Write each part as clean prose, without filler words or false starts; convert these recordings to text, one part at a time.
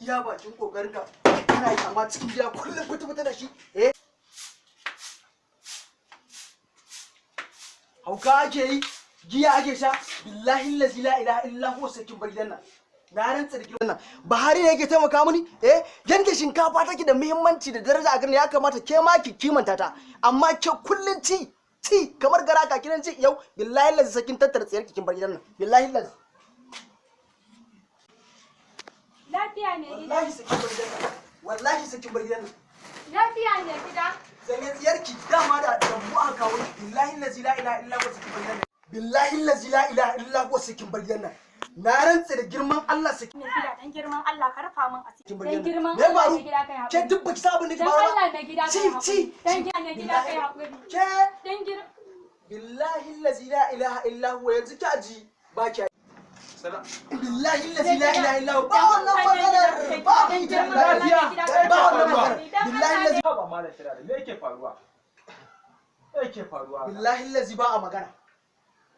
Iya bakin kokarin ka kana yi, amma cikin gida kullum fita fita da shi. Eh, hauka ake yi, giya ake sha. Billahi allazi la ilaha illa huwa, sakin bar gidan nan. Na rantsa da gidan nan, Buhari ne yake taimaka mini. Eh, yanda shinkafa take da muhimmanci da daraja a garin, ya kamata ke ma ki kimanta ta, amma ke kullun ci ci kamar gara ka kiran ci. Yau billahi allazi sakin tattara tsayar kin bar gidan nan, billahi allazi. Lafiya ne gida. Wallahi sakin bar gidan nan, wallahi sakin bar gidan nan. Lafiya ne gida. Zanyen tsiyarki dama da mu aka kawo ki. Billahi allazi la ilaha illa huwa, sakin bar gidan nan. Billahi allazi la ilaha illa huwa, sakin bar gidan nan. Na rantsa da girman Allah sakin Mai gida, dan girman Allah ka rufa min asiri. bar Dan gidan nan. girman Me Allah faru? mai gida kai Ke haƙuri. duk baki sa abin da ke Dan faruwa. Allah mai gida Ci kai haƙuri. ci. Dan gida mai gida kai haƙuri. Ke. Dan girman Billahi allazi la ilaha illa huwa, yanzu ki aji ba ki. Salam. Billahi allazi la ilaha illa huwa, ba wannan maganar, ba Dan ita. girman Allah mai gida kai Ba wannan haƙuri. maganar. Dan Billahi Allah allazi. Haba malam Shirada, me yake faruwa? Me yake faruwa? Billahi allazi ba a magana,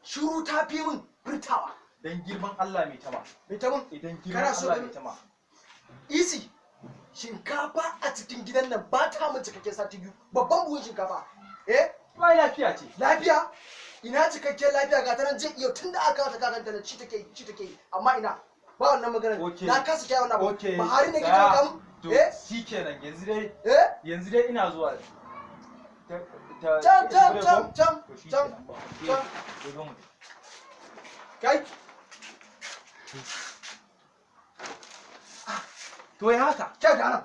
shiru ta fi min furtawa. Dan girman Allah mai tama. Mai ta mun? Idan girman Kana so Allah ka- mai tama. Easy shinkafa a cikin gidan nan ba ta mun cikakken sati 2, babban buhun shinkafa, eh. Wai lafiya ce. Lafiya ina? Cikakken lafiya ga ta nan je yau tunda aka kawo ta kakanta na ci take yi, ci take yi, amma ina ba wannan maganar. Okay. Na kasa kiyaye wannan abu. Okay. Buhari ne ke Tsaya. taimaka mun. To Eh. shikenan, yanzu dai Eh. yanzu dai ina zuwa. Can can can can To can. shikenan. Can. To zo mu. Kai. To ya haka? Kyau, da nan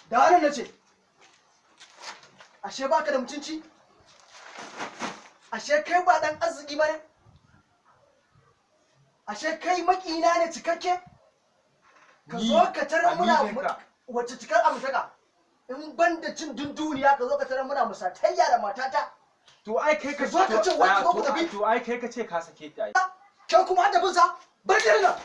da nan nace, ashe baka da mutunci, ashe kai ba dan arziki bane, ashe kai makina ne cikakke. Ka Ni, zo ka tarar muna amininka. Wacce cikar amtaka in ban da cin dunduniya, ka zo ka tarar muna musatayya da matata. To ai kai ka Ka zo ka ce wai ki zo ku tafi. To ai kai ka ce ka sake ta ai. Kai kuma da bin sa, bar gidan nan.